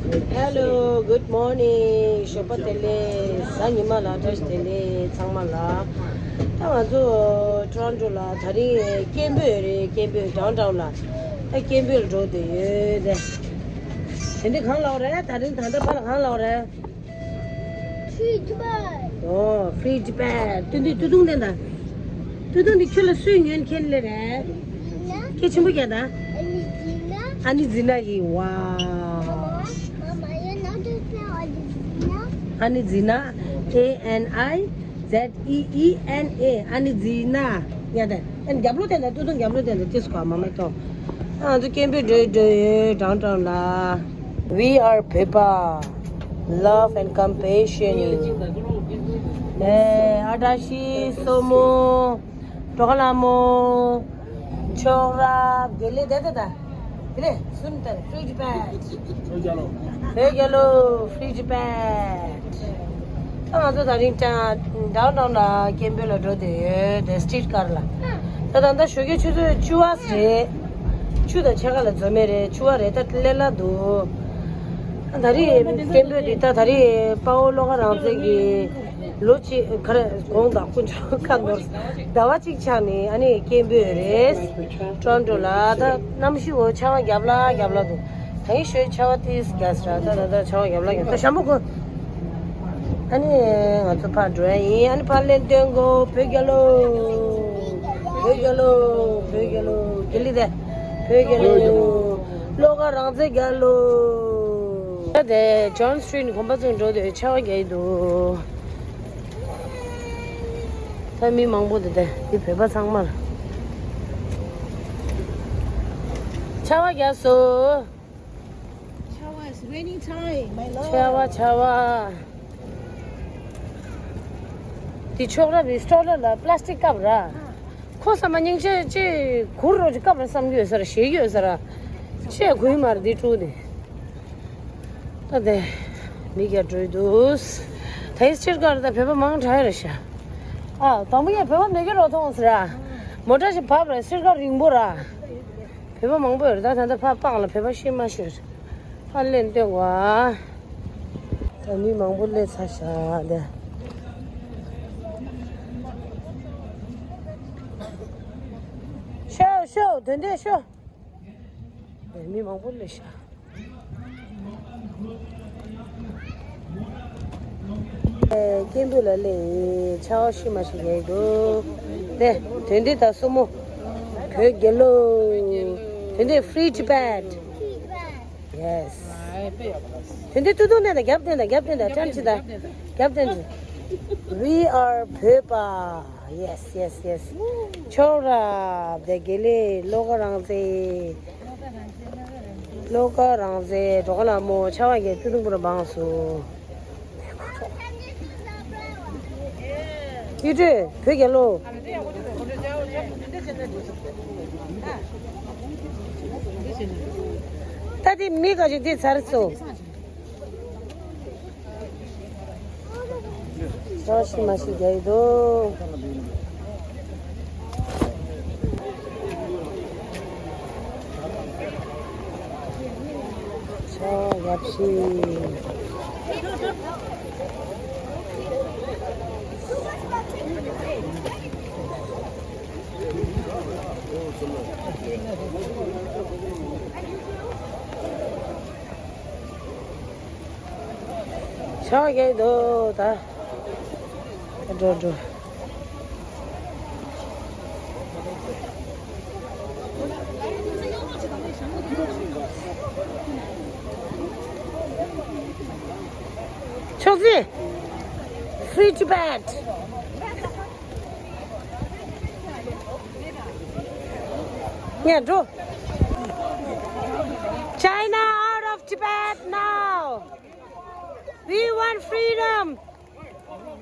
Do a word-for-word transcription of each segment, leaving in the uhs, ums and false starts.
Hello, good morning. ཞོགས་པ་བདེ་ལེགས། གཟའ་ཉི་མ་ལ་བཀྲ་ཤིས་བདེ་ལེགས་ཚང་མ་ལ། ད་ང་ཚོ་ཊོ་རོན་ཊོ་ལ་དེ་རིང་སྐད་འབོད་རེད། སྐད་འབོད་ཌའོན་ཊའོན་ལ། ད་སྐད་འབོད་ལ་འགྲོ་བསྡད་ཡོད་དེ། དེ་འདྲ་གང་ལབ་རེད། དེ་རིང་ད་ལྟ་ཕར་ལ་གང་ལབ་རེད། Free Tibet. Oh, Free Tibet. ཏུ་ཏུ་ཏུ་ཏུང་ལེན་ད། ཏུ་ཏུང་འདི་ཁྱོད་ལ་སུས་ཉོས་མཁན་ལེ་རེད། ཛི་ན། སྐད་ཆེན་པོ་རྒྱག་ད། ཨ་ནི་ཛི་ན། ཨ་ནི་ཛི་ན་ཡིན། ཝའོ། Mama, you know this girl, ཨ་ནི་ཛི་ན། ཨ་ནི་ཛི་ན། A N I Z E E N A. ཨ་ནི་ཛི་ན། ཡ་ད། ཨ་ནི་རྒྱབ་ལོགས་དེ་ད། ཏུ་ཏུང་རྒྱབ་ལོགས་དེ་ད། ཏིས་ཀོ་མ་མ་ཏོ། ཨ་ང་ཚོ་སྐད་འབོད་འགྲོ་འགྲོ་ཡོད་ཌའོན་ཊའོན་ལ། We are བོད་པ། Love and compassion. ཨེ་ཨ་བཀྲ་ཤིས། སྲུ་མོ། གྲོགས་ལ་མོ། ཆོག་ར། དགེ་ལེགས། དེ་དེ་ད། དགེ་ལེགས་སུན་ཏན། Free Tibet. བོད་རྒྱལ་ལོ། བོད་རྒྱལ་ལོ། Free Tibet. ད་ང་ཚོ་དེ་རིང་ཌའོན་ཊའོན་ལ་སྐད་འབོད་ལ་འགྲོ་བསྡད་ཡོད་དེ། སི་ཊི་རི་ཊི་ཀར་ལ། ད་ད་ལྟ་ཞོགས་ཀའི་ཆུ་ཚོད་བཅུ་པ་རེད། ཆུ་དང་ཕྱེད་ཀ་ལས་འཛོམས་མེད་རེད། བཅུ་པ་རེད། ད་ལས་སླ་འདུག་ད་རེས་སྐད་འབོད་འདི་ད་ད་རེས་དཔའ་བོ་བློ་དགའ་རང་བཙན་གྱི་ལོ་གཅིག་ག་རེ་གོང་དང་དཀོན་མཆོག་ཁ་ནོར་ཟླ་བ་གཅིག་ཆགས་ནས་ཨ་ནི་སྐད་འབོད་རེད། ཊོ་རོན་ཊོ་ལ། ད་གནམ་གཤིས་འོ་ཆར་པ་རྒྱབ་ལ་རྒྱབ་ལ་འདུག་ད་ཡིན་ཞོད་ཆར་པ་ཏིས་རྒྱག་ཟེར། ད་ད་ད་ཆར་པ་རྒྱབ་ལ་རྒྱབ། ད་ཞྭ་མོ་གོན། ཨ་ནི་ང་ཚོ་ཕར་འགྲོ་ཡ་ཡིན། ཨ་ནི་ཕར་ལན་སྟོན་དགོས། བོད་རྒྱལ་ལོ། བོད་རྒྱལ་ལོ། བོད་རྒྱལ་ལོ། དགེ་ལེགས་དེ། བོད་རྒྱལ་ལོ། བློ་དགའ་རང་བཙན་རྒྱལ་ལོ། ད་དེ་ཇོན་སི་ཊི་རི་ཊི་གོམ་པ་ཚོ་འགྲོ་དུས་ཆར་པ་རྒྱག་གི་འདུག་ད་མི་མང་པོ་འདུག་དེ་འདི་བོད་པ་ཚང་མར་ཆར་པ་རྒྱག་སོང་། Chawa is raining time, my lord. ཆར་པ་ཆར་པ། འདི་ཆོག་ར། བི་སི་ཊོ་ལ་ལ་པ་ལ་སི་ཊིག་ཀབ་ར། ཁོ་ས་མ་སྙིང་རྗེ་ཅིག་གུར་རོ་ཅིག་ཀབ་ར་བསམ་གྱི་ཡོད་ས་ར། ཞེད་ཀྱི་ཡོད་ས་ར། ཅེས་གུས་མར་འདི་ཀྲུ་ནི། ད་དེ་མི་རྒྱ་འགྲོ་འདུག་ད་ཡིས་ཕྱིར་ཀར་ད་བོད་པ་མང་དྲགས་ར་ཤག་ཨ་དང་པོ་ཡ་བོད་པ་མེད་ཀྱི་རོ་མཐོང་ཟེར་ར། མོ་ཊ་ཞིག་བབས་ར། ཕྱིར་ཀར་རིང་པོ་ར། བོད་པ་མང་པོ་ཡོད་རེད། ད་ད་ལྟ་ཕར་སྤང་ལ་བོད་པ་ཤི་མ་ཤི་རེད། ཕར་ལན་སྟོན་དགོས་ཨ། ད་མི་མང་པོ་སླེབས་ཚར་ཤག་འདི། ཤོག་ཤོག་དོན་དེ་ཤོག་འདི་མི་མང་པོ་སླེབས་ཤག་སྐད་འབོད་ལ་སླེབས། ཆར་པ་ཤི་མ་ཤི་རྒྱག་གི་འདུག་དེ་དོན་དེ་ད་སྲུ་མོ། བོད་རྒྱལ་ལོ། དོན་དེ་Free Tibet. Yes. དོན་དེ་ཏུ་ཏུ་ནས་ད་རྒྱབ་བསྟན་ད། རྒྱབ་བསྟན་ད། ཐམས་ཅད་ད་རྒྱབ་བསྟན་ད། We are བོད་པ། Yes, yes, yes. ཆོག་ར། དེ་དགེ་ལེགས། བློ་དགའ་རང་བཙན། བློ་དགའ་རང་བཙན། གྲོགས་ལ་མོ། ཆར་པ་རྒྱག་ཏུ་ཏུ་པུ་ར་བང་སུ། ཡུ་ཏུ་བོད་རྒྱལ་ལོ། ད་དེ་མི་ག་ཅིག་དེ་ཚར་སོང་། ཆར་པ་ཤི་མ་ཤི་རྒྱག་གི་འདུག་ཆར་པ་ཡག་ཤོས། ཆར་པ་རྒྱག་གི་འདུག་ད་འགྲོ་འགྲོ། ཆོག་ཟིན། Free Tibet. ཉན་འགྲོ། China out of Tibet now. We want freedom.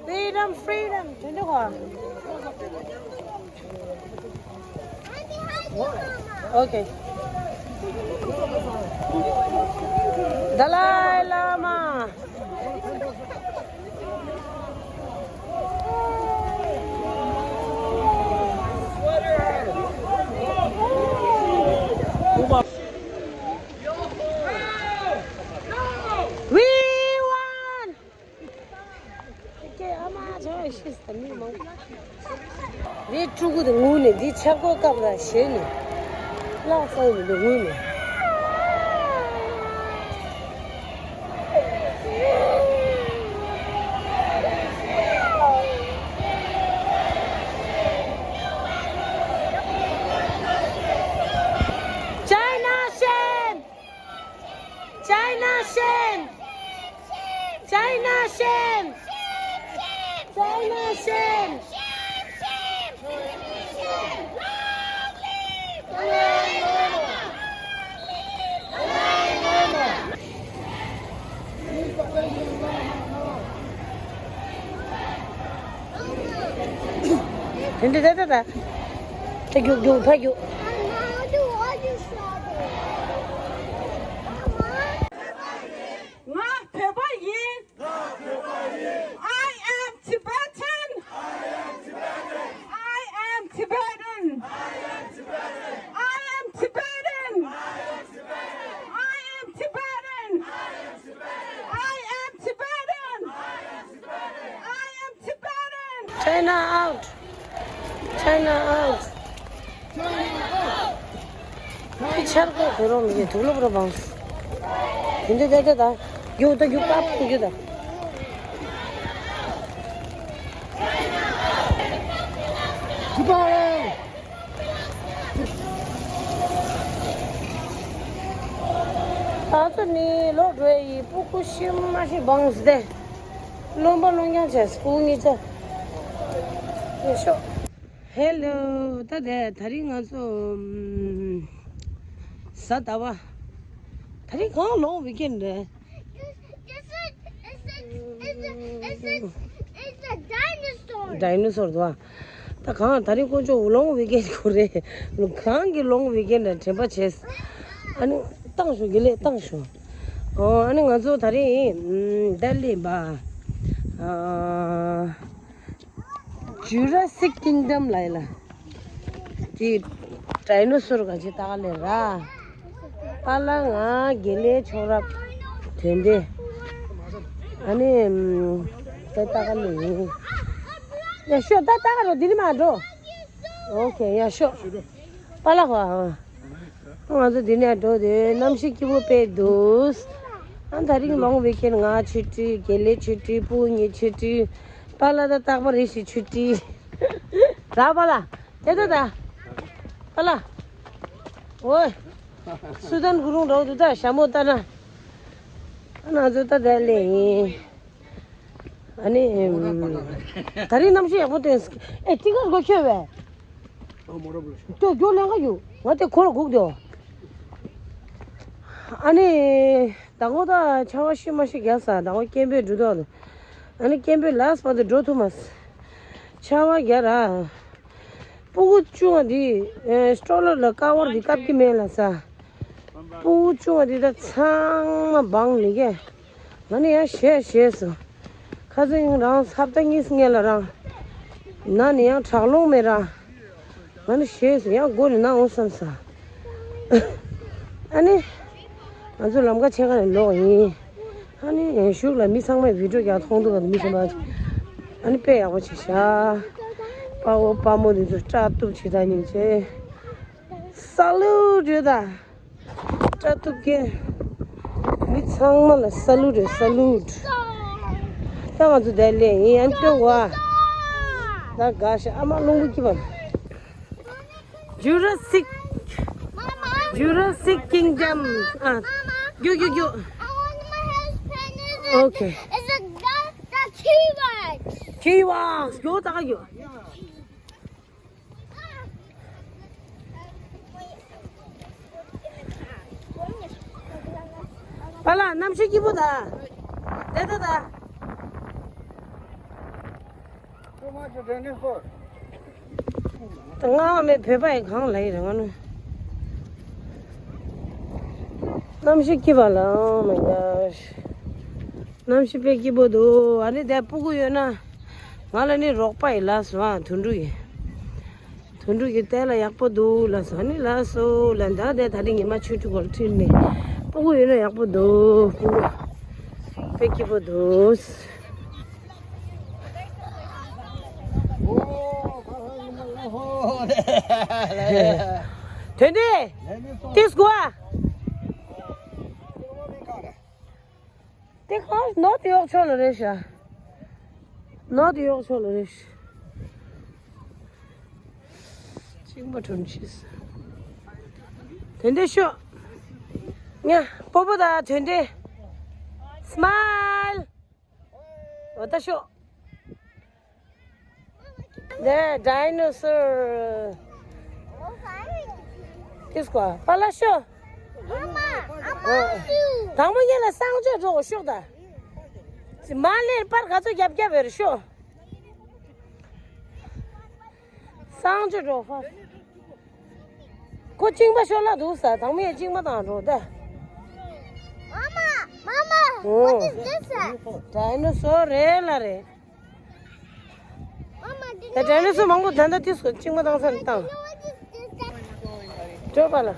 Freedom, freedom. དེ་འདྲ་གོ། Okay. Dalai Lama. ཤེས་ད་མི་མང་། འདི་ཕྲུ་གུ་དེ་ངུས་ནས་འདི་ཆག་སྒོ་བཀབ་ར་ཞེས་ནས། ལག་བཙལ་ནས་འདི་ངུས་ནས། China shame! China shame! China shame! China shame! དེ་འདྲ་ད་ད་ད། ཕ་རྒྱུག་རྒྱུག་ཕ་རྒྱུག་ང་བོད་པ་ཡིན། I am Tibetan. I am Tibetan. I am Tibetan. I am Tibetan. I am Tibetan. I am Tibetan. China out. China out. ཁྱི་ཆར་ཀོ་དེ་རོ་མི་དུག་ལོག་རོ་བང་། དེ་འདྲ་བསྡད་ད། རྒྱུག་ད་རྒྱུག་པ་པ་རྒྱུག་ད། ད་ཚོ་ནི་ལོག་འགྲོ་ཡི་སྤུ་གུ་ཤི་མ་ཤི་བང་སྟེ། རློན་པ་རློན་རྐྱང་བྱས་སྤུ་གུ་གཉིས་ཆ། ཡོད་ཤོག་ཧེ་ལོ། ད་དེ་ད་རིང་ང་ཚོ་ཨམ། གཟའ་ཟླ་བ། ད་རིང་གང་ལོང་ཝི་ཀེན་རེད། This is, it's a, it's a, it's a, it's a dinosaur. ཌའི་ནོ་སོར་དོ། ད་གང་ད་རིང་དཀོན་མཆོག་ལོང་ཝི་ཀེན་ཁོ་རེད། གང་གི་ལོང་ཝི་ཀེན་རེད་དྲན་པ་བྱས། ཨ་ནི་བཏང་ཤོག་དགེ་ལེགས་བཏང་ཤོག་ཨོ་ཨ་ནི་ང་ཚོ་ད་རིང་ཨམ། ད་ལི་བ། ཨ། Jurassic Kingdom ལ་ཡིན་ལ། དེ་ཌའི་ནོ་སོར་ག་ཅི་ལྟ་ག་ལེ་ར། པཱ་ལགས་ང་དགེ་ལེགས་མཆོག་རབ་དོན་ལྡན། ཨ་ནི་ད་ལྟ་ག་ལེ་ཡིན། ཡ་ཤོག་ད་ལྟ་ག་རོ་འདི་ནི་མ་འགྲོ། ཨོ་ཁེ་ཡ་ཤོག་པཱ་ལགས་ཧོ། ང་ཚོ་འདི་ནས་འགྲོ་དུས་གནམ་གཤིས་སྐྱིད་པོ་དཔེ་འདུག་ཨ་ད་རིང་ལོང་ཝི་ཀེན་ང་ཆུ་ཊི་དགེ་ལེགས་ཆུ་ཊི་སྤུ་གུ་གཉིས་ཆུ་ཊི། པཱ་ལགས་ད་རྟག་པར་རེ་ཞིག་ཆུ་ཊི། ར་པཱ་ལགས་དེ་ད་ད། པཱ་ལགས། ཨོའི། སུ་དན་གུ་རུང་འགྲོ་དུས་ད་ཞྭ་མོ་ལྟ་ན། ཨ་ང་ཚོ་ད་ད་ལེ་ཡིན། ཨ་ནི། ད་རིང་གནམ་གཤིས་ཡག་པོ་སྟོན། ཨེ་ཏི་ཀར་གོ་ཁྱོད་བས། ཏོ་རྒྱུ་ལེན་ག་ཡོད། ང་དེ་འཁོར་སྒུག་དེའོ། ཨ་ནི། ད་གོ་ད་ཆར་པ་ཤི་མ་ཤི་རྒྱག་ས་ད་གོ་སྐད་འབོད་འགྲོ་དོ། ཨ་ནི་སྐད་འབོད་ལ་སྤར་དུ་འགྲོ་ཐུབ་མ། ཆར་པ་རྒྱག་ར། སྤུ་གུ་བཅུ་ང་འདི། ཨེ་སྤྲོ་ལོ་ལ་ཀ་བར་འདི་བཀབ་ཀྱི་མེད་ལ་ས། སྤུ་གུ་བཅུ་ང་འདི་ད་ཚང་མ་སྦང་ལི་གས། ང་ནི་ཡང་ཞེད་ཞེད་སོང་། ཁ་སང་རང་ཧབ་ཏ་གཉིས་སྔས་ལ་རང་། ན་ནི་ཡང་དྲག་ལོང་མེད་ར། ང་ནི་ཞེད་སོང་ཡང་སྒོ་ནས་ན་འོང་བསམ་ས། ཨ་ནི། ང་ཚོ་ལམ་ཁ་ཕྱེད་ཀ་ནས་ལོག་ཡིན། ཨ་ནི་གཞུག་ལ་མི་ཚང་མས་བི་ཌིའོ་རྒྱག་མཐོང་འདུག་ག་མི་གཞན་པ། ཨ་ནི་དཔེ་ཡག་པོ་བྱས་ཤག་པ་ཕོ་པ་མོ་འདི་ཚོ་སྐྲ་གཏུབ་བྱེད་ད་སྙིང་རྗེ། སལ་ཡུ་ཊི་ཡོད་ད། སྐྲ་གཏུབ་མཁན། མི་ཚང་མ་ལ་སལ་ཡུ་ཊི་རེད་སལ་ཡུ་ཊི། ད་ང་ཚོ་དེར་སླེབས་ཡིན་ཡང་ལྟོས་གོ་ཨ། ད་དགའ་ཤག་ཨ་མ་རླུང་བུ་སྐྱིད་པ། Jurassic Jurassic Kingdom ཨ། རྒྱུག་རྒྱུག་རྒྱུག Okay. It's a, the, the T-Rex. T-Rex. རྒྱུག་ད་ག་རྒྱུག་པཱ་ལགས་གནམ་གཤིས་སྐྱིད་པོ་ད། དེ་ད་ད། ད་ང་མེད་བོད་པ་ཡི་གང་ལ་ཡི་རེད་ང་ནི། གནམ་གཤིས་སྐྱིད་པ་ལ། Oh my gosh. གནམ་གཤིས་དཔེ་སྐྱིད་པོ་འདུག་ཨ་ནི་དེ་སྤུ་གུ་ཡོད་ན། ང་ལ་ནི་རོགས་པ་ཡི་ལ་སོ་ཨ་དུད་འགྲོ་ཡི། དུད་འགྲོ་གི་ལྟས་ལ་ཡག་པོ་འདུག་ལ་སོ་ནི་ལ་སོ་ལ་ད་དེ་ད་རིང་ཉི་མ་ཆུ་ཁྲུ་གོར་ཁྲིད་ནས་སྤུ་གུ་ཡོད་ན་ཡག་པོ་འདུག་སྤུ་གུ་དཔེ་སྐྱིད་པོ་འདུག་དོན་དེ། ཏིས་གོ་ཨ། དེ་གང་ནོར་དེ་གཡོག་ཆོག་ལ་རེད་ཤག་ནོར་དེ་གཡོག་ཆོག་ལ་རེད་ཤག་གཅིག་མ་གྲོན་ཆེས། དོན་དེ་ཤོག་ཉ་པོ་པོ་དང་དོན་དེ། སྨལ། འོ་ད་ཤོག་དེ་ཌའི་ནོ་སོར། ཏིས་ཀོ་པ་ལ་ཤོ། དང་པོ་ཉིད་ལ་གསང་སྤྱོད་འགྲོ་ཤོག་ད། མ་ལེར་པར་ག་ཚོད་རྒྱབ་རྒྱབ་ཡོད་རེད་ཤོ། གསང་སྤྱོད་འགྲོ་ཧྥ། ཁོ་གཅིན་པ་ཤོར་ལ་འདུག་ས། དང་མིས་གཅིན་པ་བཏང་འགྲོ་ད། Mama, Mama, what is this? ཌའི་ནོ་སོར་རེད་ལ་རེད། Mama, did ད་ཌའི་ནོ་སོར་མང་པོ་ད་ལྟ་དུས་སུ་གཅིན་པ་བཏང་ས་ནས་བཏང་། What is this? སྤྲོ་པ་ལ།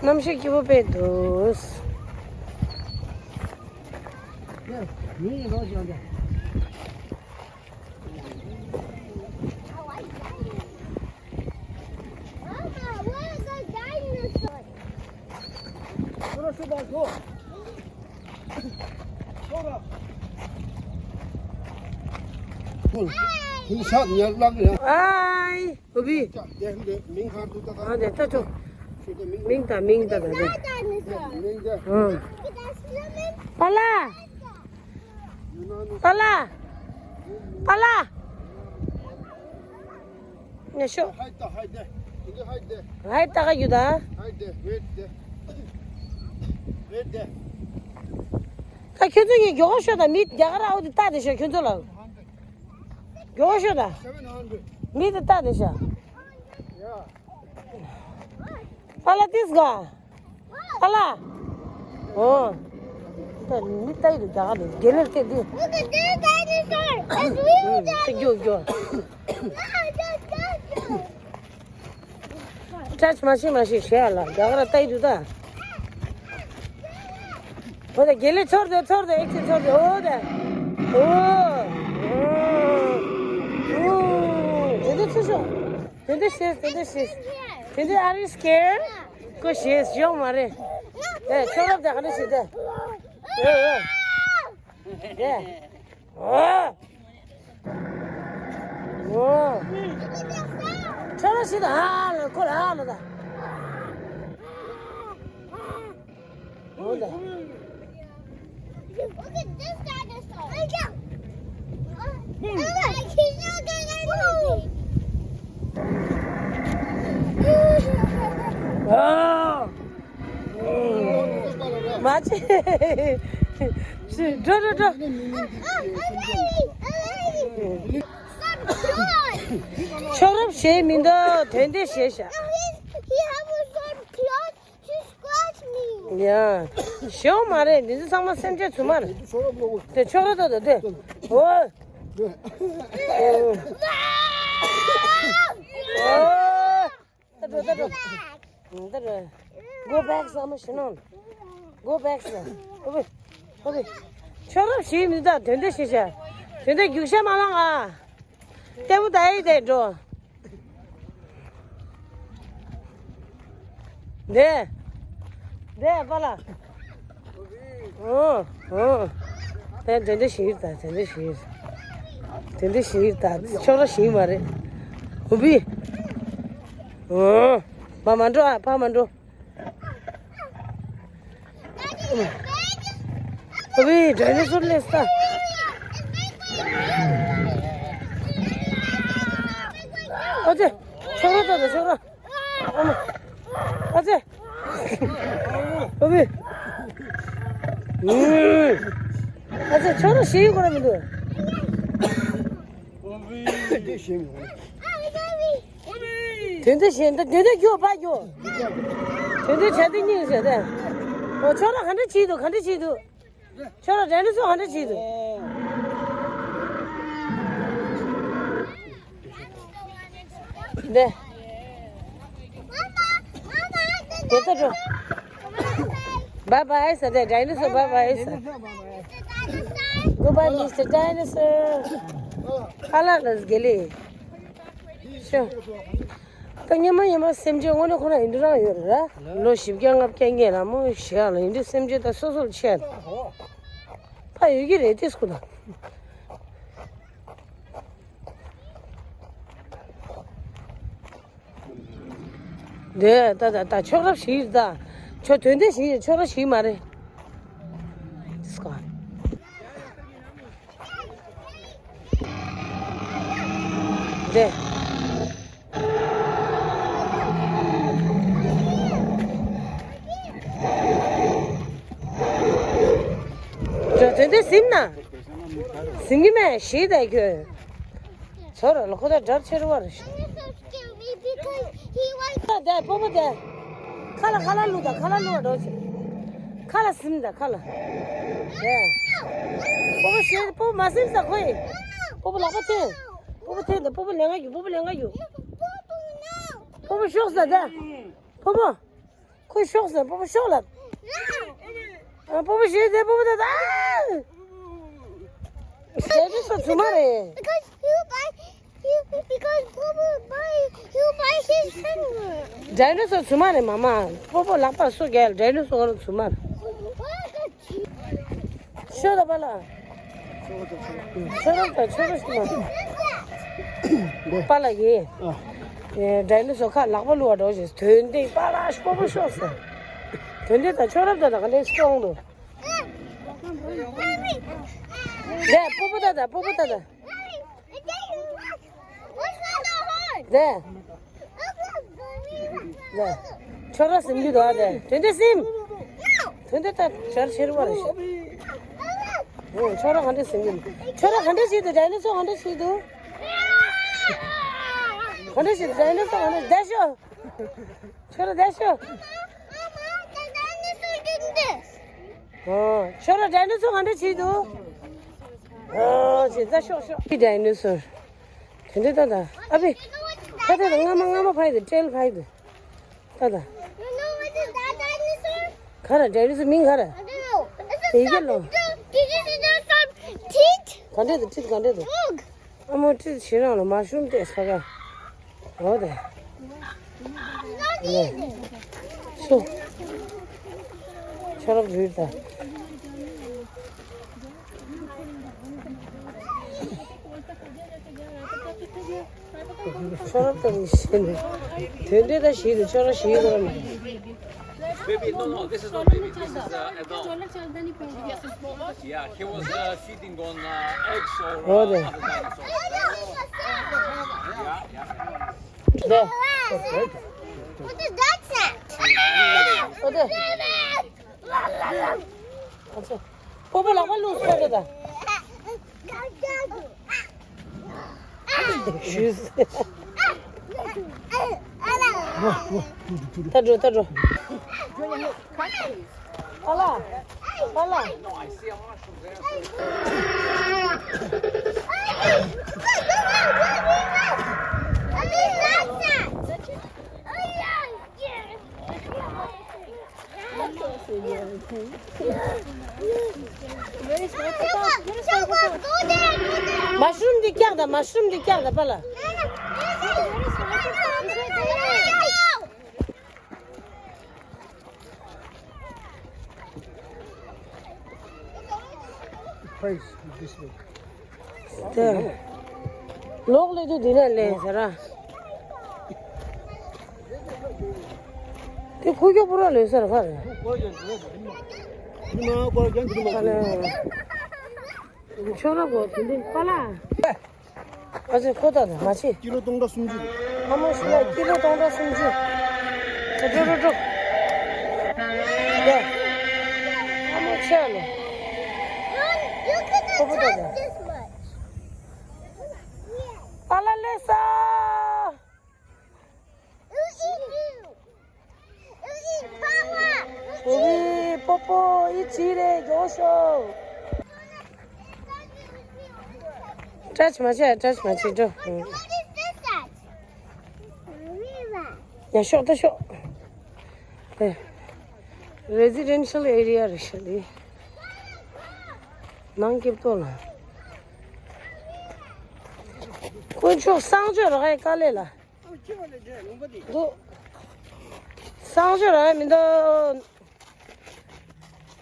གནམ་གཤིས་སྐྱིད་པོ་དཔེ་འདུག་ཨའི། ཨོ་བི། ཨ་འདི་ལྟ་ཆོག་མིང་དང་མིང་དང་ག་འདི། ཨང་། པ་ལ། པ་ལ། པ་ལ། ངས་ཤོག་ཧའི་ད་ཧའི་ད། ཧའི་ད་ག་ཡུ་ད། ཧའི་ད་ཝེད་ད། ཝེད་ད། ད་ཁྱོད་ཚོ་ངས་མགྱོགས་ཤོག་ད་མི་རྒྱ་གར་ཨའོ་དེ་ལྟ་དེ་ཤོག་ཁྱོད་ཚོ་ལ། མགྱོགས་ཤོག་ད། མི་དེ་ལྟ་དེ་ཤོག་པ་ལ་ཏིས་ག་པ་ལ། ཨོ། ད་མི་ལྟ་ཡི་འདུག་རྒྱ་གར་དེ་དགེ་ལེགས་དེ་དེ། Look at this dinosaur. It's real dinosaur. ཀྱོ་ཀྱོ། ཀྲ་ཆི་མ་ཤི་མ་ཤི་ཞེ་ལ་རྒྱ་གར་ལྟ་ཡི་འདུག་ད། འོ་ད་དགེ་ལེགས་ཚོར་དེ་ཚོར་དེ་ཨེག་ཆི་ཚོར་དེ་འོ་ད། འོ། འོ། འོ། དེ་འདྲ་ཚུར་ཤོག་དེ་འདྲ་ཤེས་དེ་འདྲ་ཤེས། དེ་འདྲ། Are you scared? ཁོ་ཞེས་ཞོག་མ་རེད། ཨེ་ཁྱོད་རབ་དེ་ག་ནས་ཤེས་དེ། ཨེ་ཨེ། དེ། ཨོ། ཨོ། ཁྱོད་རབ་ཤེས་དེ་ཧ་ལ་ཁོ་ལ་ཧ་ལ་ད། འོ་ད། Look at this dinosaur. Look at him. ཨ། མ་ཆེ། འགྲོ་འགྲོ་འགྲོ། ཁྱོད་རབ་ཞེས་མི་འདུག་དོན་དེ་ཞེས་བྱ། He have some claws. She scratched me. ཡ། ཞོག་མ་རེད། འདི་ཚོ་ཚང་མ་སེམས་ཅན་ཚུར་མ་རེད། དེ་ཆོག་ར་ཏོ་དེ་དེ། འོ། ད་འགྲོ་ད་འགྲོ། ད་འགྲོ། Go back ཟེར་མ་ཤེས་ནོ། Go back ཟེར། ཨོ་བི། ཨོ་བི། ཁྱོད་རབ་ཞེས་མི་འདུག་དོན་དེ་ཞེས་བྱ། དོན་དེ་རྒྱུག་ཤ་མ་ལང་ཨ། ལྟད་མོ་ལྟ་ཡི་དེ་འགྲོ། འདི། འདི་པ་ལ། ཨོ། ཨོ། དེ་དེ་འདྲ་ཞིག་ད་དེ་འདྲ་ཞིག་དེ་འདྲ་ཞིག་ད་ཆོག་ར་ཞིག་མ་རེད། ཧུ་བི། ཨོ། ཕ་མ་འགྲོ་ཨ་ཕ་མ་འགྲོ། ཨོ་བི་ཌའི་ནོ་སོར་སླེབས་ས། ཨོ་ཙེ། ཆོག་ར་ད་ད་ཆོག་ར། ཨ་མ། ཨ་ཙེ། ཨོ་བི། ཨ་ཙེ་ཆོག་ར་ཞེ་ཡི་གོ་ར་མི་འདུག་དེ་འདྲ་བྱས་འདི་དེ་འདྲ་རྒྱུག་པ་རྒྱུག་དེ་འདྲ་བྱ་དེ་གཉིས་བྱས་ཏེ། ཨོ་ཁྱོད་རང་ག་འདྲ་བྱེད་འདུག་ག་འདྲ་བྱེད་འདུག་ཁྱོད་རང་ཌའི་ནོ་སོར་ག་འདྲ་བྱེད་འདུག་འདི། འདི་ལྟ་འགྲོ། Bye bye ཟེར་ཏེ་ཌའི་ནོ་སོར་bye bye ཟེར། Goodbye Mister Dinosaur. ཨ་ལ་ལ་དགེ་ལེགས། ད་སྔོན་མ་སྔོན་མ་སེམས་ཅན་དངོས་གནས་ཁོ་རང་ཡིན་འདྲ་རང་ཡོད་རེད་ར། ལོ་བཞི་བརྒྱ་ལྔ་བརྒྱ་སྔོན་ལ་མོ་ཞེ་ཡག་ལ་ཡིན་འདྲ་སེམས་ཅན་ད་སོ་སོར་ཆད། ཕ་ཡོད་ཀྱི་རེད་དེ་སྐུ་ད། འདི་ད་ད་ད་ཆོག་རབས་ཞིག་ད། ཆོ་དོན་དེ་ཞིག་ཆོག་རབས་ཞིག་མ་རེད། སྐ། འདི། ཆོ་དོན་དེ་ཟིན་ན། ཟིན་གི་མེད་ཞིག་ད་ཁྱོད། ཚོར་ལ་ཁོ་ད་འདྲ་ཆེར་བར། ད་སྤོ་བོ་དེ། ཁ་ལ་ཁ་ལ་བླུག་ད་ཁ་ལ་བླུག་འགྲོ་ཆེ། ཁ་ལ་སིམ་ད་ཁ་ལ། དེ། སྤོ་བོ་ཞེས་སྤོ་བོ་མ་སིམ་ས་ཁོ་ཡི། སྤོ་བོ་ལག་པ་འཐེན། སྤོ་བོ་འཐེན་ད་སྤོ་བོ་ལེན་ག་ཡོད་སྤོ་བོ་ལེན་ག་ཡོད། སྤོ་བོ་ཤོག་ས་ད། སྤོ་བོ། ཁོས་ཤོག་ཟེར་སྤོ་བོ་ཤོག་ལབ། ཨ། སྤོ་བོ་ཞེས་ཟེར་སྤོ་བོ་ད་ད། ཌའི་ནོ་སོར་རྫུན་མ་རེད། Because you buy, you, because Papa buy, you buy his finger. ཌའི་ནོ་སོར་རྫུན་མ་རེད་མ་མ། སྤོ་བོ་ལག་པ་སོ་རྒྱལ་ཌའི་ནོ་སོར་རྫུན་མ་རེད། ཤོད་ད་པ་ལ། ཁྱོད་རང་དང་ཁྱོད་རང་ཞིག་མ། པ་ལགས་ཀྱིས། ཨ། ཌའི་ནོ་སོར་ཁ་ལག་པ་བླུགས་པ་འགྲོ་ཞེས་དོན་ལྡན་པ་ལགས་སྤོ་བོ་ཤོག་ཟེར། དོན་ལྡན་དང་ཁྱོད་རང་དང་ག་འདྲས་སོང་འདུག་དེ་སྤོ་བོ་ད་ད་སྤོ་བོ་ད་ད། དེ། ད། ཁྱོད་རང་ཟིན་རྒྱུ་འདུག་ཨ་དེ། དོན་ལྡན་སིམ། དོན་ལྡན་ད་ཞར་ཆེར་བ་རེད་ཤག་ཨོ། ཁྱོད་རང་ག་འདྲས་ཟིན་རྒྱུ། ཁྱོད་རང་ག་འདྲས་བྱེད་འདུག་ཌའི་ནོ་སོར་ག་འདྲས་བྱེད་འདུག་ག་འདྲས་བྱེད་འདུག་ཌའི་ནོ་སོར་ག་འདྲས་བསྡད་ཤོག་ཁྱོད་རང་བསྡད་ཤོག་ཨོ། ཁྱོད་རང་ཌའི་ནོ་སོར་ག་འདྲས་བྱེད་འདུག་ཨོ། བྱེད་ད་ཤོག་ཤོག་ཌའི་ནོ་སོར། དེ་འདྲ་ད་ད། ཨ་ཕི། ད་ད་ད་རྔ་མ་རྔ་མ་ཕ་ཡི་དེ་ཊེལ་ཕ་ཡི་དེ། ད་ད། You know what is that dinosaur? ག་རེ་ཌའི་ནོ་སོར་མིང་ག་རེ། I don't know. Is it དེ་ཡི་ལོ། Something to, did you see there's some teeth? ག་འདྲ་དེ་ཊིཐ་ག་འདྲ་དེ། Look. ཨ་མོ་ཊིཐ་ཞེ་རང་ལ་མ་ཤུམ་ཏེ་ས་ག་ཨོ་དེ། Not easy. སུ། ཁྱོད་རང་རུས་ད། ཁྱོད་རང་ལྟ་བུ་ཞིག་ནི། དོན་འདི་ལྟ་ཞིག་ཏུ་ཁྱོད་རང་ཞིག་རོགས་མི། Baby, no, no, this is not baby. This is uh, adult. Yeah, he was uh, feeding on uh, eggs or uh, other dinosaurs. Yeah, yeah. ད། What is that sound? ཨོ་དེ། ཨ་ཙི། སྤོ་བོ་ལག་པ་བླུགས་སོང་ད། ད་འགྲོ་ད་འགྲོ། ཨ་ལ། ཨ་ལ། མ་ཤུམ་འདི་བཀྱག་དང་མ་ཤུམ་འདི་བཀྱག་དང་པ་ལ། Praise this way. དེ། ལོག་ལས་དུ་འདི་ནས་ལེན་ཟེར་ར། དེ་ཁུ་ཁྱོ་པུ་ར་ལོས་ཟེར་ག་རེ། ཁྱོད་ར་གོ་དེ་འདི་པ་ལ། ཨ་ཙི་ཁོ་ད་ད་མ་ཆེ། ཀི་ལོ་སྟོང་ཕྲག་སུམ་ཅུ། ཨ་མོ་ཤི་ལ་ཀི་ལོ་སྟོང་ཕྲག་སུམ་ཅུ། ཁྲ་ཁྲོ་ཁྲོ་ཁྲོ། ཡ། ཨ་མོ་ཆེ་ལོ། ཁོ་པོ་ད་ད། པ་ལ་ལེ་ས། ཨི་ཨི་པོ་པོ་ཨི་ཅི་རེ་རྒྱོ་ཤོ། ཊཆ་མ་བྱེད་ཊཆ་མ་བྱེད་འགྲོ། ཡ་ཤོག་ད་ཤོག་རེ་སི་ཌེན་ཤལ་ཨེ་རི་ཡ་རེད་ཤག་འདི། ནང་སྐྱིབས་ཏོ་ལ། དཀོན་མཆོག་གསང་སྤྱོད་རག་ཡའི་དཀའ་ལས་ལ། འདུག་གསང་སྤྱོད་རང་མི་འདུག་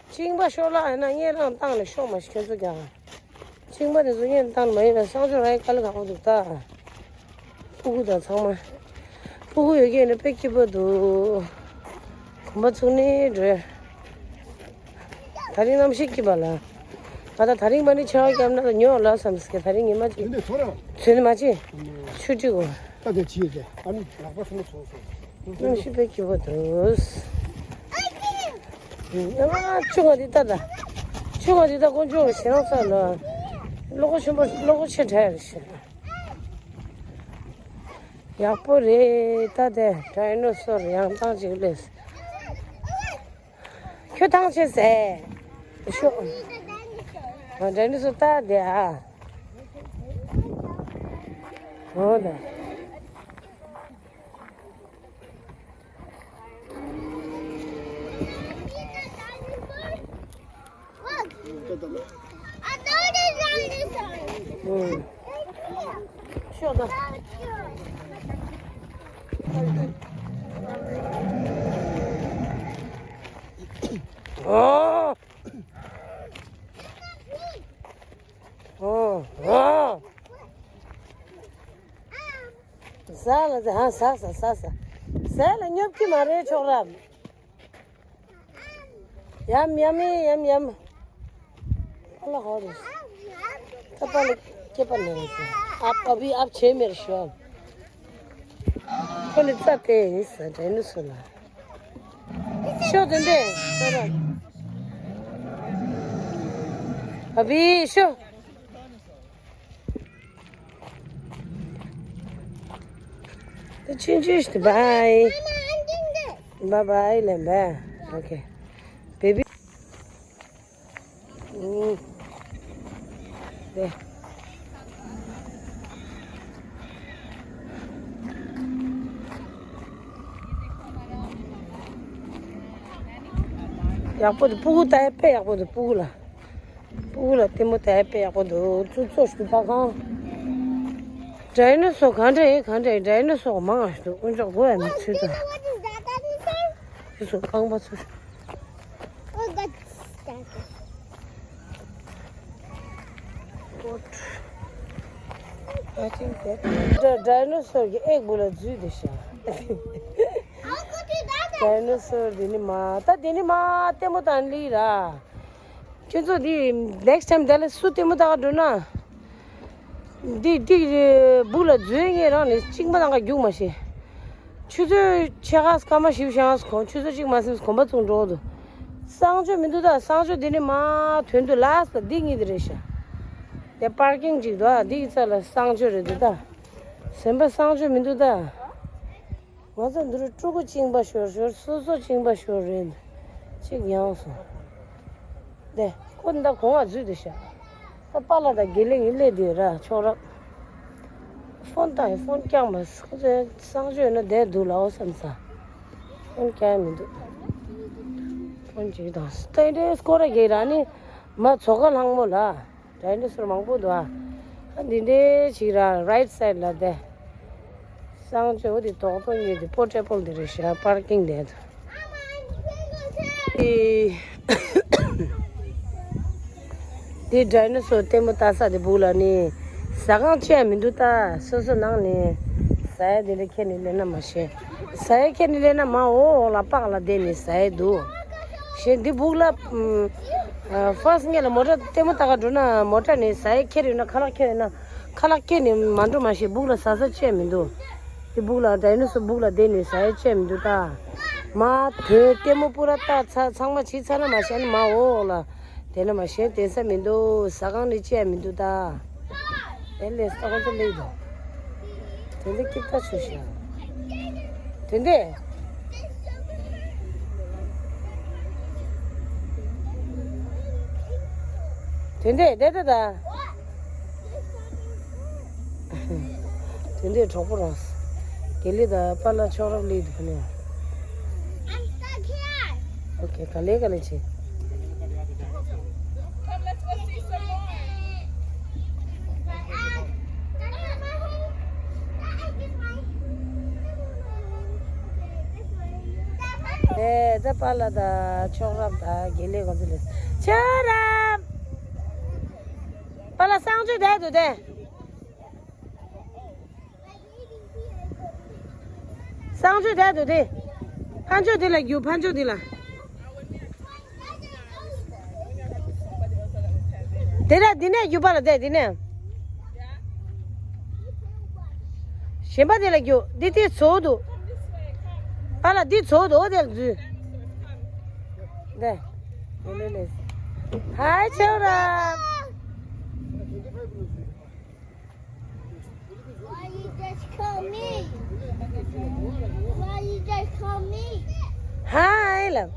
གཅིན་པ་ཤོར་ལ་ཡིན་ན་གཉན་རང་བཏང་ནས་ཤོག་མ་ཤི་ཁྱོད་ཚོ་ཀྱང་། གཅིན་པ་དེ་ཚོ་གཉན་བཏང་ནས་མ་ཡིན་ན་གསང་སྤྱོད་རང་ཡིན་དཀའ་ལས་ཁག་པོ་འདུག་ད། ཕྲུ་གུ་དང་ཚང་མ། ཕྲུ་གུ་ཡོད་ཀྱི་ཡིན་ན་དཔེ་སྐྱིད་པོ་འདུག་གོམ་པ་ཚུགས་ནས་འགྲོ། དེ་རིང་གནམ་གཤིས་སྐྱིད་པ་ལ། ང་ད་དེ་རིང་མ་ནི་ཆར་པ་བརྒྱབ་ན་ཉོ་ལ་བསམ་སྐད་དེ་རིང་ཉི་མ་གཅིག་ཚོད་ནི་མ་ཆེ། ཆུ་ཏྲིག་གོ། ད་དེ་ཆི་ཡོད་དེ་ཨ་ནི་ལག་པ་སོང་སོང་སོང་། གནམ་གཤིས་དཔེ་སྐྱིད་པོ་འདུག་ཨ་ཆུ་ང་འདི་ལྟ་ད། ཆུ་ང་འདི་ལྟ་དཀོན་མཆོག་གི་ཞེ་སྡང་ཚ་ལ། བློ་ཁོག་ཆེན་པོ་བློ་ཁོག་ཆེ་དྲགས་རེད་ཤག་ཡག་པོ་རེད་ད་དེ་ཌའི་ནོ་སོར་ཡང་གཙང་ཅིག་སླེབས། ཁྱོད་ཐང་ཆད་ཟེར། ཤོག་ཌའི་ནོ་སོར་ལྟ་དེ་ཨ། འོ་ད། ཟ་ལ་ཟ་ཧ་ཟ་ཟ་ཟ་ཟ། ཟ་ལ་སྙོབ་ཀྱི་མ་རེད་ཆོག་རབ། ཡམ་ཡམ་ཡམ་ཡམ། ཨ་ལ་ཧོ་རེ། ད་པ་ལ་སྐྱེས་པ་ནས་རེད་ཟེར། ཨ་ཨ་བི་ཨབ་ཆེ་མེར་ཤོག་ཁོ་ནི་རྩ་དེ་ཡིན་ཟེར་དྲན་ནི་སུ་ལ། ཤོག་དེ་འདྲས་ཟེར་ར། ཨ་བི་ཤོག Tschüss, tschüss, bye. Bye bye, ལན་པ། Okay. Baby. དེ། ཡག་པོ་འདུག་སྤུ་གུ་ལྟ་ཡ་དཔེ་ཡག་པོ་འདུག་སྤུ་གུ་ལ། སྤུ་གུ་ལ་ལྟད་མོ་ལྟ་ཡ་དཔེ་ཡག་པོ་འདུག་ཙུ་ཙོ་ཞིག་འདུག་པ་གང་། ཌའི་ནོ་སོར་གང་འདྲ་ཡིན་གང་འདྲ་ཡིན། ཌའི་ནོ་སོར་མང་ང་ཞིག་འདུག་དཀོན་མཆོག་མགོ་ཡ་མི་ཚུད་དང་། ཅི་སོང་རྐང་པ་ཚུར། I think that ཌའི་ནོ་སོར་གྱི་ཨེག་སྦུག་ལ་འཛུལ་བསྡད་ཤག་ཌའི་ནོ་སོར་འདི་ནི་མ་ད་འདི་ནི་མ་ལྟད་མོ་བལྟ་ལི་ར། ཁྱོད་ཚོ་འདི་next time དེ་ལ་སུ་ལྟད་མོ་བལྟ་ག་འགྲོ་ན། འདི་འདི་སྦུག་ལ་འཛུལ་ངེས་རང་ནས་གཅིག་མ་བཏང་ག་རྒྱུག་མ་ཤེས། ཆུ་ཚོད་ཕྱེད་ཀ་སྐར་མ་བཞི་བཅུ་ཞེ་ལྔ་གོང་ཆུ་ཚོད་གཅིག་མ་ཟིན་གོམ་པ་བཙུགས་འགྲོ་འདུག་གསང་སྤྱོད་མི་འདུག་ད་གསང་སྤྱོད་འདི་ནི་མ་དོན་དུ་ལ་ས་འདི་གཉིས་དེ་རེད་ཤག་དེ་པར་ཀིང་ཅིག་འདུག་ཨ་འདི་ཡི་རྩ་ལ་གསང་སྤྱོད་རེད་འདུག་ད། སེམས་པ་གསང་སྤྱོད་མི་འདུག་ད། ང་ཚོ་འདི་རུ་ཕྲུ་གུ་གཅིན་པ་ཤོར་ཤོར་སོ་སོ་གཅིན་པ་ཤོར་རེད། ཅིག་ཡང་སོང་། དེ་ཁོ་འདི་གོང་ང་འཛུལ་དུ་ཤག་ད་པཱ་ལགས་དང་དགེ་ལེགས་ཡིན་སླེབས་དུས་ར་ཆོག་རབ། ཕོན་བཏང་ཡིན་ཕོན་བཀྱག་མ་ཁོ་ཚོའི་གསང་སྤྱོད་ཡོད་ན་བསྡད་འདུག་ལའོ་བསམ་ས། ཕོན་བཀྱག་མི་འདུག་ཕོན་ཅིག་དང་སྟེ་འདྲའི་སྐོར་ར་གེ་ར་ནི་མ་ཚོ་ཁ་ལྷང་མོ་ལ། ཌའི་ནོ་སོར་མང་པོ་འདུག་ཨ། ཨ་འདི་འདྲའི་ཞིག་ར་རའིཊ་སའིཌ་ལ་དེ། གསང་སྤྱོད་འོ་དེ་དོག་ཐོག་གཉིས་དེ་པོར་ཊེ་བལ་དེ་རེད་ཤག་པར་ཀིང་དེ་དང་། དེ་ཌའི་ནོ་སོར་ལྟད་མོ་ལྟ་ས་དེ་སྦུག་ལ་ནི། ཟ་ཁང་ཅི་ཡང་མི་འདུག་ད་སོ་སོ་ནང་ནས་ཟ་ཡ་དེ་འདྲ་ཁྱེར་ནས་སླེབས་ན་མ་ཤེས། ཟ་ཡ་ཁྱེར་ནས་སླེབས་ན་མ་འོག་ལ་པགས་ལ་བསྡད་ནས་ཟ་ཡ་འདུག་ཞེས་འདི་སྦུག་ལ། ཕར་སི་ངེད་ལ་མོ་ཊ་ལྟད་མོ་ལྟ་ག་འགྲོ་ན་མོ་ཊ་ནས་ཟ་ཡ་ཁྱེར་ཡོད་ན་ཁ་ལག་ཁྱེར་ཡོད་ན་ཁ་ལག་ཁྱེར་ནས་མ་འགྲོ་མ་ཤེས། སྦུག་ལ་ཟ་ས་ཅི་ཡང་མི་འདུག་དེ་སྦུག་ལ་ཌའི་ནོ་སོར་སྦུག་ལ་བསྡད་ནས་ཟ་ཡ་ཅི་ཡང་མི་འདུག་ད། མ་དོའི་ལྟད་མོ་པུ་ར་ལྟ་ཚ་ཚང་མ་བྱས་ཚར་ན་མ་ཤེས་ནི་མ་འོག་ལ་དེ་ན་མ་ཤེས་དེ་ས་མི་འདུག་ཟ་ཁང་ནས་ཅི་ཡང་མི་འདུག་ད། ཨེ་ལས་ས་ཁོང་ཚོ་ལེགས་འདུག་དེ་འདྲ་སྐྱིད་ཐག་ཆོད་ཤག་དེ་འདྲས། དེ་འདྲས་བསྡད་ད་ད། དེ་འདྲས་གྲོགས་པོ་རང་། དགེ་ལེགས་དང་པཱ་ལགས་ཕྱོགས་རིས་སླེབས་འདུག་ག་ནས། ཨོ་ཁེ་ག་ལེ་ག་ལེ་བྱེད། ད་པཱ་ལགས་དང་ཆོག་རབ་དང་དགེ་ལེགས་ཁོང་ཚོ་ལས། ཆོག་རབ། པཱ་ལགས་གསང་སྤྱོད་བསྡད་འདུག་སྟེ། གསང་སྤྱོད་བསྡད་འདུག་སྟེ། ཕར་ཕྱོགས་འདི་ལ་རྒྱུགས། ཕར་ཕྱོགས་འདི་ལ། དེ་ལ་འདི་ནས་རྒྱུགས། པཱ་ལགས་དེ་འདི་ནས། གཞན་པ་དེ་ལ་རྒྱུགས། འདི་དེ་ཚོགས་འདུག་པཱ་ལགས་འདི་ཚོགས་འདུག་འོ་དེ་ལ་འཛུལ། དེ། དེ་ལས་ལས། ཧའི་ཆོག་རབ། Why you just call me? Why you just call me? Hi, love.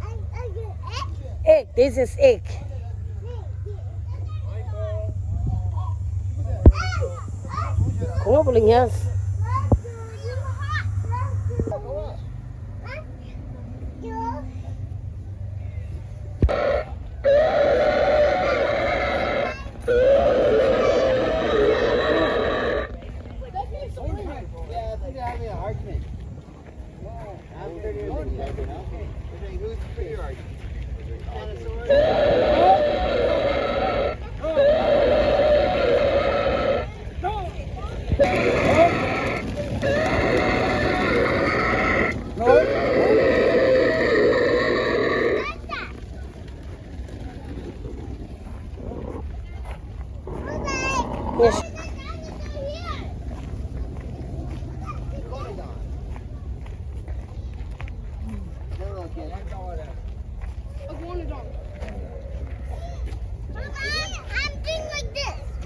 Are, are you egg? Egg. This is egg. Come on, Bolinas.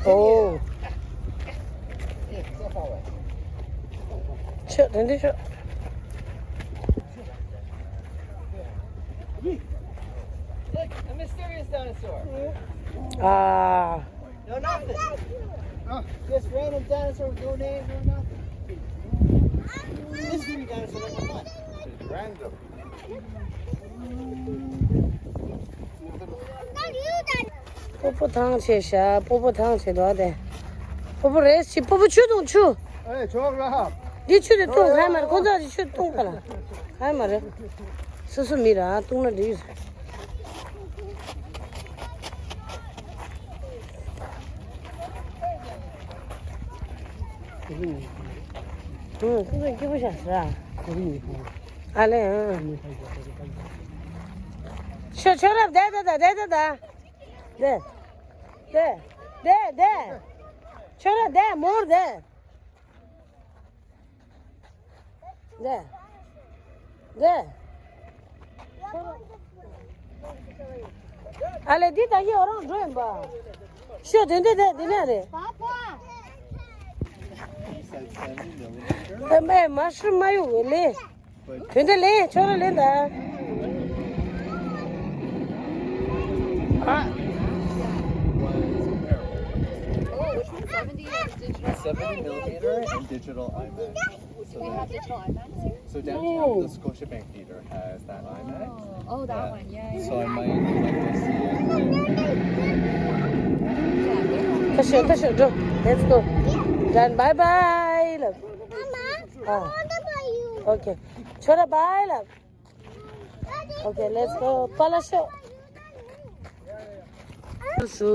Oh. ཆོག་དེ་འདྲ་ཆོག Look, a mysterious dinosaur. Ah. No nothing. Just random dinosaur with no name, no nothing. This is the dinosaur number one. Random. སྤོ་བོ་ཐང་ཆད་ཤག་སྤོ་བོ་ཐང་ཆད་འདུག་དེ། སྤོ་བོ་རེད་ཤི། སྤོ་བོ་ཆུ་འཐུང་ཆུ། ཨེ་ཆོག་ར། འདི་ཆུ་དེ་འཐུང་ག་མ་རེད། ཁོ་ཚོ་འདི་ཆུ་འཐུང་ག་ལ་ག་མ་རེད། སོ་སོ་མི་ར་འཐུང་ན་འགྲིག་ཡོད། ཁོ་ཚོ་སྐྱིད་པོ་ཤག་ཟ། ཨ་ལེ། ཤོ་ཆོ་རབ་བསྡད་ད་ད་བསྡད་ད་ད། བསྡད། བསྡད། བསྡད་བསྡད། ཆོ་རབ་བསྡད། མོར་བསྡད། བསྡད། བསྡད། ཨ་ལེ་འདི་ད་གི་འོ་རང་འགྲོ་ཡིན་པ། ཤོ་དོན་དེ་བསྡད་འདི་ནས་རེད། ཨ་མ་ཧྲི་མ་ཡོང་བས་ལེ། དོན་དེ་ལེན། ཆོག་ར་ལེན་ད། ཨ། Oh, which one? seventy and digital. seventy millimeter and digital IMAX. So, we have digital IMAX here? So downtown, the Scotiabank Theater has that IMAX. Oh, oh, that one, yeah, yeah. So I might, might go see it. ད་ཤོག་ད་ཤོག་འགྲོ། Let's go. Done. Bye bye. Love. ཨ། Okay. ཆོ་ར་bye love. Okay, let's go. པཱ་ལགས་ཤོག་སུ་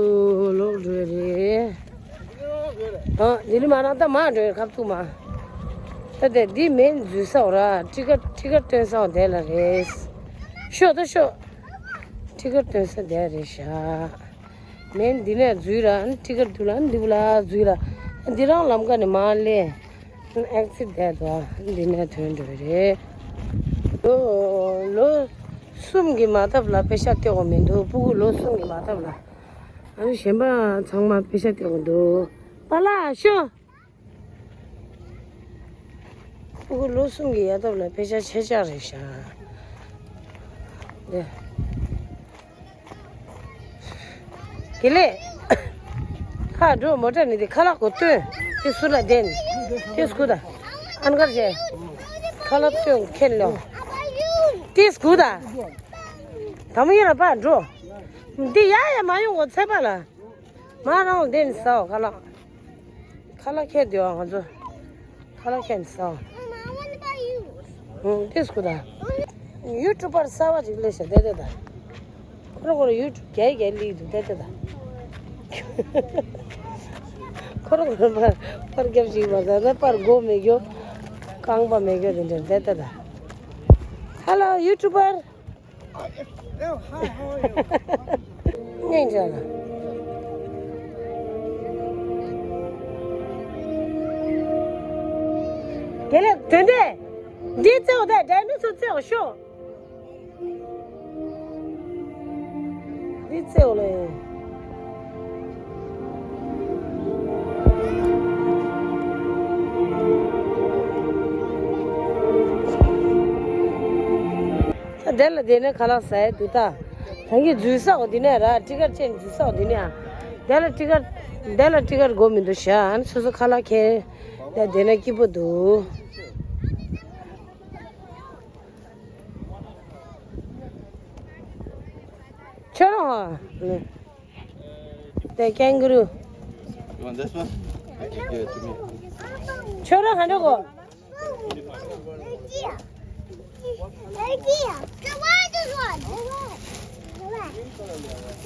ལོག་འགྲོ་རེད། ཨ། འདི་ནི་མ་རང་ད་མ་འགྲོ་ཡ་ཁབ་ཏུ་མ། ད་དེ་འདི་མེ་འཛུལ་ས་འོ་ར། ཊི་ཀེ་ཊི་ཊི་ཀེ་ཊི་སྟོན་ས་འོ་དེ་ལ་རེད། ཤོག་ད་ཤོག་ཊི་ཀེ་ཊི་སྟོན་ས་དེ་རེད་ཤག་མེ་འདི་ནས་འཛུལ་ར། ཊི་ཀེ་ཊི་འདུག་ལ་འདི་བུ་ལ་འཛུལ་ར། འདི་རང་ལམ་ཀ་ནས་མ་སླེབས། ཨེག་སིཊ་བསྡད་འདུག་འདི་ནས་ཐོན་འགྲོ་གི་རེད། ལོ་ལོ་གསུམ་གྱི་མ་ཐབ་ལ་པེ་ཤ་སྟེར་དགོས་མི་འདུག་སྤུ་གུ་ལོ་གསུམ་གྱི་མ་ཐབ་ལ། ཨ་ནི་གཞན་པ་ཚང་མ་པེ་ཤ་སྟེར་དགོས་འདུག་པཱ་ལགས་ཤོག་སྤུ་གུ་ལོ་གསུམ་གྱི་ཡ་ཐབ་ལ་པེ་ཤ་ཆད་ཆག་རེད་ཤག་དེ། དགེ་ལེགས། ཁ་འགྲོ་མོ་ཊ་ནི་དེ་ཁ་ལག་གོ་སྟོན། དེ་སུ་ལ་བསྟན། དེ་སྐུ་ད། ཨན་གར་ཅེ། ཁ་ལག་སྟོན་ཁེན་ལོ། དེ་སྐུ་ད། དམ་ཡེ་ལ་པ་འགྲོ། འདི་ཡ་ཡ་མ་ཡོང་གོ་ཚེ་པ་ལ། མ་རང་བསྟན་ས་ཁ་ལག་ཁ་ལག་ཁྱེར་དེ་བ་ང་ཚོ། ཁ་ལག་ཁྱེར་ནས་ཟ། Mama, I wanna buy you. ཧུང་། དེ་སྐུ་ད། ཡུ་ཊུབ་པར་གསར་པ་ཅིག་སླེབས་ཤག་ཏེ་ཏེ་ད། ཁོ་རང་ཁོ་རང་ཡུ་ཊུབ་རྒྱག་རྒྱག་སླེབས་འདུག་ཏེ་ཏེ་ད། ཁོ་རང་ཁོ་རང་པར་པར་རྒྱབ་ཞིག་མ་ཟ་ད་པར་མགོ་མེད་རྒྱུ། རྐང་པ་མེད་རྒྱུ་དེ་འདྲ་ཏེ་ཏེ་ད། Hello YouTuber. Oh, hi, how are you? སྙིང་རྗེ་ལ། དགེ་ལེགས་དོན་ལྡན། འདི་བཙལ་བ་དང་ཌའི་ནོ་སོར་བཙལ་བ་ཤོག་འདི་བཙལ་བ་ལ། ད་དེ་ལ་དེ་ནས་ཁ་ལག་ཟ་ཡས་འདུག་ད། ད་གིན་འཛུལ་ས་འོ་འདི་ནས་ར་ཊི་ཀེ་ཊི་བཅད་ནས་འཛུལ་ས་འོ་འདི་ནས་ཨ། དེ་ལ་ཊི་ཀེ་ཊི་དེ་ལ་ཊི་ཀེ་ཊི་དགོས་མི་འདུག་ཤག་ཨ་ནི་སོ་སོ་ཁ་ལག་ཁྱེར། ད་དེ་ན་སྐྱིད་པོ་འདུག་ཁྱོད་རང་ཧ། དེ་ཀེང་གུ་རུ། You want this one? I can give it to me. ཁྱོད་རང་ག་འདྲ་གོ།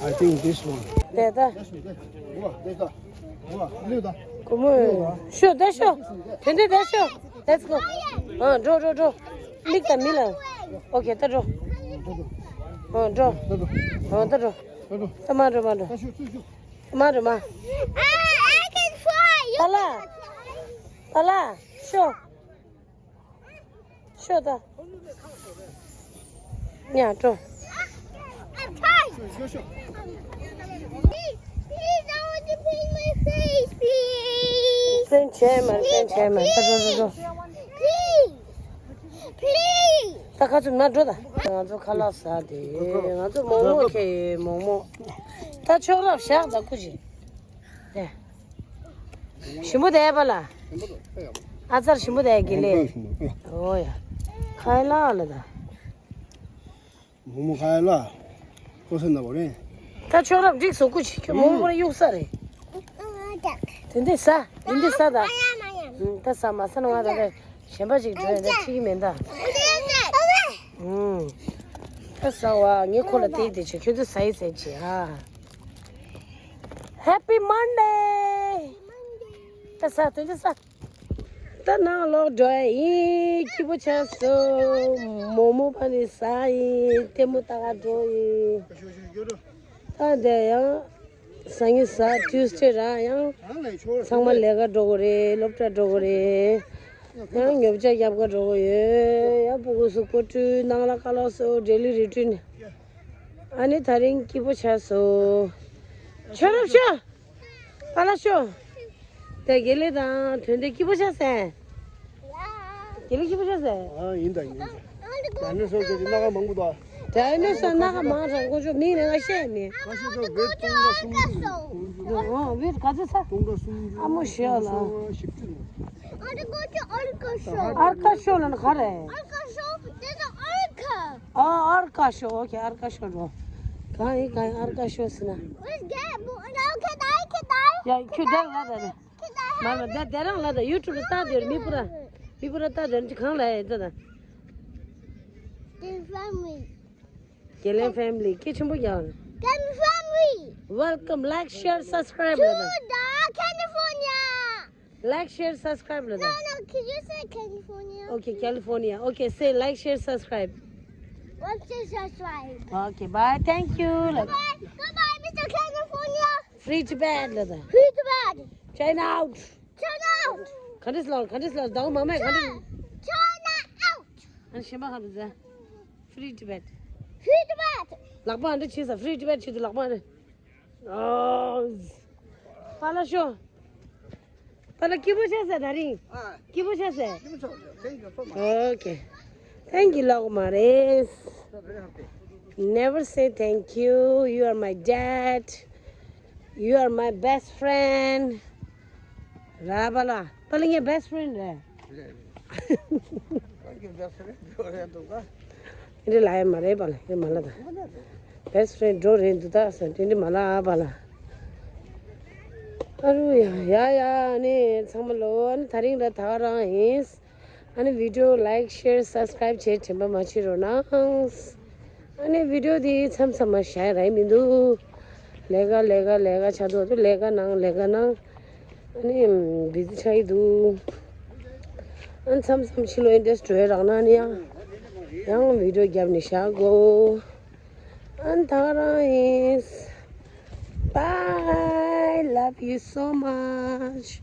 I think this one. དེ་ད། གོ་མོ། ཤོ་ད་ཤོ། དེ་འདྲ་ད་ཤོ། Let's go. ཨ་འགྲོ་འགྲོ་འགྲོ། མིག་དང་མི་ལ། ཨོ་ཁེ་ད་འགྲོ། ཨ་འགྲོ། ཨ་ད་འགྲོ། ད་མ་འགྲོ་མ་འགྲོ། མ་འགྲོ་མ། I can fly. པ་ལ། པ་ལ། ཤོ། ཤོ་ད། ཉ་འགྲོ། I'm tired. Please, please, I want to paint my face, please. Paint བྱས་མ་རེད། Paint བྱས་མ་རེད། ད་འགྲོ་འགྲོ་འགྲོ། Please. Please. ད་ཁ་ཚུམ་ན་འགྲོ་ད། ང་ཚོ་ཁ་ལག་ཟ་དེ། ང་ཚོ་མོག་མོག་ཁྱེར་ཡོད་མོག་མོག་ད་ཆོག་རབ་བཞག་ད་སྐུ་མཁྱེན། དེ། ཞིམ་པོ་དེ་པ་ལ། ཨ་ཙར་ཞིམ་པོ་དེ་དགེ་ལེགས། ཨོ་ཡ། ཁ་ཡ་ལ་ལ་ད། མོག་མོག་ཁ་ཡ་ལ། ཁོ་སེ་ན་བོ་རེད། ད་ཆོག་རབ་འགྲིག་སོང་སྐུ་མཁྱེན། ཁྱོད་མོག་མོག་གཡུག་ས་རེད། དེ་འདི་ཟ། དེ་འདི་ཟ་ད། ད་ཟ་མ་ཟ་ན་ང་ད་ད་གཞན་པ་ཅིག་འགྲོ་ཡ་ད་ཁྲིད་ཀྱི་མེད་ད། ཨུམ། ད་ཟ་བ་ངས་ཁོ་ལ་བལྟས་བལྟས་བྱས། ཁྱོད་ཚོ་ཟ་ཡི་ཟ་ཡི་བྱས་ཨ། Happy Monday. ད་ཟ་དེ་འདི་ཟ། ད་ནང་ལོག་འགྲོ་ཡ་ཡིན། སྐྱིད་པོ་ཆགས་སོང་། མོག་མོག་པ་ནི་ཟ་ཡིན། ལྟད་མོ་ལྟ་ག་འགྲོ་ཡིན། ད་འདི་ཡང་སང་ཉིན་གཟའ་ཊིའུ་སི་ཌེ་ར། ཡང་ཚང་མ་ལས་ཀ་འགྲོ་གི་རེད། སློབ་གྲྭ་འགྲོ་གི་རེད། ཡང་ཉོ་ཆ་རྒྱབ་ག་འགྲོ་གི་ཡོད། ཡང་སྤུ་གུ་ཚོ་སྐུ་ཕྲུག་ནང་ལ་ཁ་ལག་བཟོ། ཌེ་ལི་རུ་ཊིན། ཨ་ནི་ད་རིང་སྐྱིད་པོ་ཆགས་སོང་། ཤོ་རབ་ཤོ། པ་ལ་ཤོ། དེ་དགེ་ལེགས་དང་དོན་ལྡན་སྐྱིད་པོ་ཤ་ཟ། དགེ་ལེགས་སྐྱིད་པོ་ཤ་ཟ། ཨ་ཡིན་ད་ཡིན་ད། ཌའི་ནོ་སོར་གྱི་སྣ་ཁ་མང་པོ་འདུག་ཌའི་ནོ་སོར་སྣ་ཁ་མང་དྲགས་ཀོ་ཅོ་མིང་ནས་ང་ཤེས་མེད། ཁ་ཤས་ད་བེད་སྟོང་ཕྲག་སུམ་ཅུ། ཨོ་བེད་ག་ཚོད་ཚ། སྟོང་ཕྲག་སུམ་ཅུ། ཨ་མོ་ཤེས་ལ། བཞི་བཅུ་འདུག་ཨར་ཀ་ཤོ་ལ་ནི་ག་རེ། ཨར་ཀ་ཤོ། དེ་ཚོ་ཨར་ཀ་ཨ་ཨར་ཀ་ཤོ། ཨོ་ཁེ་ཨར་ཀ་ཤོ་འགྲོ། གང་ཡིན་གང་ཡིན་ཨར་ཀ་ཤོ་ཟེར་ན། ཡ་ཁྱོད་དེ་ལ་ད་ནི། མ་ལ་དེ་དེ་རང་ལ་ད་ཡུ་ཊུབ་ལ་ལྟ་དེར་མི་པུ་ར། མི་པུ་ར་ལྟ་དེར་གང་ལ་ཡ་ད་ད། དེ་ཕེ་མི་ལི། དགེ་ལེགས་ཕེ་མི་ལི་སྐད་ཆེན་པོ་རྒྱག་ནི། དེ་ཕེ་མི་ལི། Welcome, like, share, subscribe ལ་ད། California. Like, share, subscribe ལ་ད། No, no, can you say California? Okay, California. Okay, say like, share, subscribe. Like, share, subscribe. Okay, bye. Thank you. Bye, bye, bye, bye, Mister California. Free Tibet ལ་ད། Free Tibet. China out. China out. ག་འདྲས་ལ་ག་འདྲས་ལ་ད་མ་མེད་ག་འདྲས། China out. ཨ་ནི་གཞན་པ་ག་འདྲས་ཟེར། Free Tibet. Free Tibet. ལག་པ་འདྲ་བྱས་ས། Free Tibet བྱས་ཏེ་ལག་པ་འདྲ། ཨོ། པ་ལ་ཤོ། པ་ལ་སྐྱིད་པོ་བྱས་ས་ད་རིང་། ཨ། སྐྱིད་པོ་བྱས་ས། སྐྱིད་པོ་བྱས་ས། Thank you so much. Okay. Thank you ལགས་མ་རེད། Never say thank you. You are my dad. You are my best friend. ར་པ་ལ། པ་ལ་ངའི་best friend རེད། ཨ་འདྲ་ལ་ཡ་མ་རེད་པ་ལ། ཡ་མ་ལ་ད། Best friend འགྲོ་རེད་འདུག་ད་ཟེར་དེ་འདྲ་མ་ལ་ཨ་པ་ལ། ཨ་རུ་ཡ་ཡ་ཡ་ནི་ཚང་མ་ལོ་ཨ་ནི་ད་རིང་ར་ད་ག་རང་ཡིན། ཨ་ནི་video like share subscribe བྱེད་དྲན་པ་མ་བརྗེད་རོགས་གནང་། ཨ་ནི་video དེ་མཚམས་མཚམས་མ་བཞག་རག་མི་འདུག་ལས་ཀ་ལས་ཀ་ལས་ཀ་ཆགས་འདུག་ལས་ཀ་ནང་ལས་ཀ་ནང་། ཨ་ནི་busy ཆགས་ཀྱི་འདུག་ཨ་ནི་མཚམས་མཚམས་ཕྱི་ལོགས་འདྲ་འགྲོ་རག་ན་ནི་ཡང་ཡང་video བརྒྱབ་ནས་བཞག་གོ། ཨ་ནི་ད་ག་རང་ཡིན། Bye, love you so much.